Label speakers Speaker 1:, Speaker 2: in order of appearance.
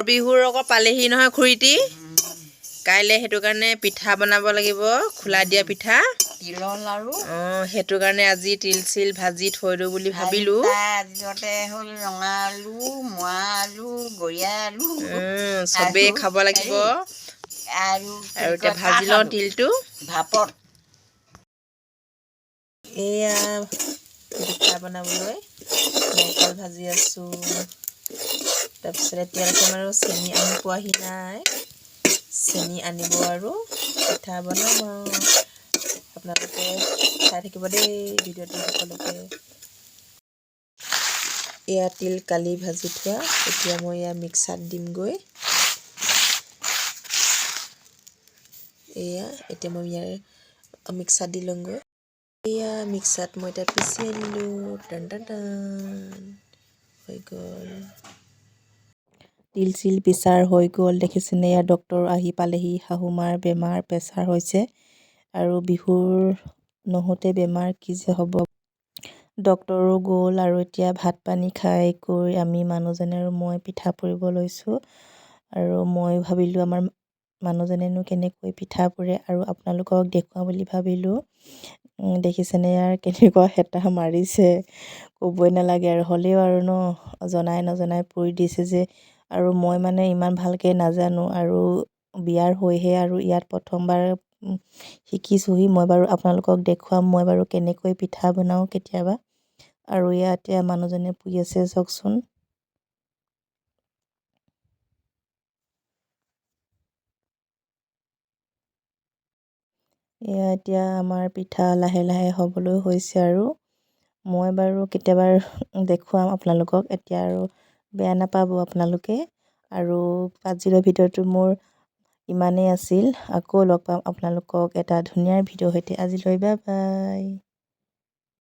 Speaker 1: বিহুৰ আকৌ পালেহি নহয় খুৰীটি। কাইলৈ সেইটো কাৰণে পিঠা বনাব লাগিব, খোলা দিয়া পিঠা।
Speaker 2: তিলৰ লাড়ু।
Speaker 1: অঁ, সেইটো কাৰণে আজি তিল চিল ভাজি থৈ দিওঁ বুলি ভাবিলোঁ।
Speaker 2: তাৰপিছতে হ'ল ৰঙা আলু, মোৱা আলু, গৰীয়া আলু।
Speaker 1: চবেই খাব লাগিব।
Speaker 2: আৰু
Speaker 1: আৰু এতিয়া ভাজি লওঁ তিলটো।
Speaker 2: ভাপত।
Speaker 1: এয়া পিঠা বনাবলৈ নাৰিকল ভাজি আছোঁ। তাৰপিছত এতিয়ালৈকে বাৰু চেনি আনি পোৱাহি নাই। চেনি আনিব আৰু পিঠা বনাম আৰু। আপোনালোকে চাই থাকিব দেই ভিডিঅ'টো সকলোকে। এয়া তিল কালি ভাজি থোৱা, এতিয়া মই এয়া মিক্সাৰত দিমগৈ। এয়া এতিয়া মই ইয়াৰ মিক্সাৰত দি লওঁগৈ। এয়া মিক্সাৰত মই এতিয়া পিচি আনিলোঁ। টান টান টান হৈ গ'ল। তিল চিল পিছাৰ হৈ গ'ল, দেখিছেনে? ইয়াৰ ডক্তৰ আহি পালেহি। শাহু মাৰ বেমাৰ, প্ৰেছাৰ হৈছে আৰু বিহুৰ নহওঁতে বেমাৰ, কি যে হ'ব। ডক্তৰো গ'ল আৰু এতিয়া ভাত পানী খাই কৰি আমি মানুহজনে আৰু মই পিঠা পুৰিব লৈছোঁ। আৰু মই ভাবিলোঁ, আমাৰ মানুহজনেনো কেনেকৈ পিঠা পুৰে আৰু আপোনালোকক দেখুৱাওঁ বুলি ভাবিলোঁ। দেখিছেনে ইয়াৰ কেনেকুৱা হেতা মাৰিছে, ক'বই নালাগে আৰু। হ'লেও আৰু ন জনাই নজনাই পুৰি দিছে যে। আৰু মই মানে ইমান ভালকৈ নাজানো আৰু বিয়াৰ হৈহে আৰু ইয়াত প্ৰথমবাৰ শিকিছোঁহি। মই বাৰু আপোনালোকক দেখুৱাম মই বাৰু কেনেকৈ পিঠা বনাওঁ কেতিয়াবা। আৰু ইয়াত এতিয়া মানুহজনে পুৰি আছে, চাওকচোন। এয়া এতিয়া আমাৰ পিঠা লাহে লাহে হ'বলৈ হৈছে আৰু মই বাৰু কেতিয়াবা দেখুৱাম আপোনালোকক। এতিয়া আৰু বেয়া নাপাব আপোনালোকে। আৰু আজিলৈ ভিডিঅ'টো মোৰ ইমানেই আছিল। আকৌ লগ পাম আপোনালোকক এটা ধুনীয়া ভিডিঅ'ৰ সৈতে। আজিলৈ বাই বাই।